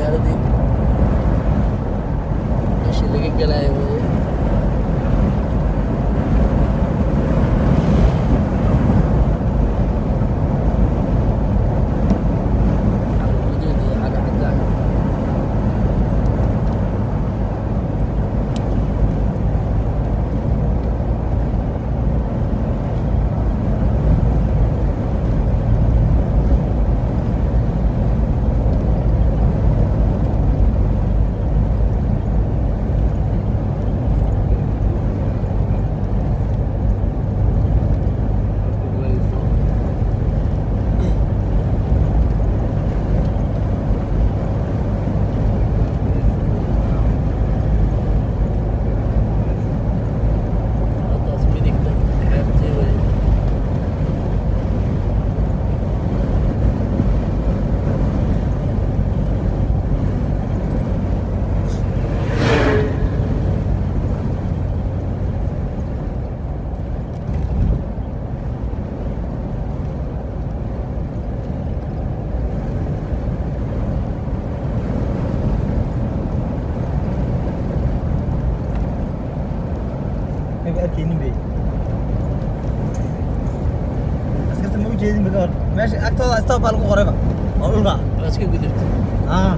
Magaaladii meeshii laga gelayo weye. Caro guduud iyo caro caddaan. Halkaas midigta xeebtii weye. Maba arkaynin bay askarta, ma ujeedin ba kahor. Meesha agtooda stop baa lagu qorayba oo dhulka. Waa iska gudubta. Ah.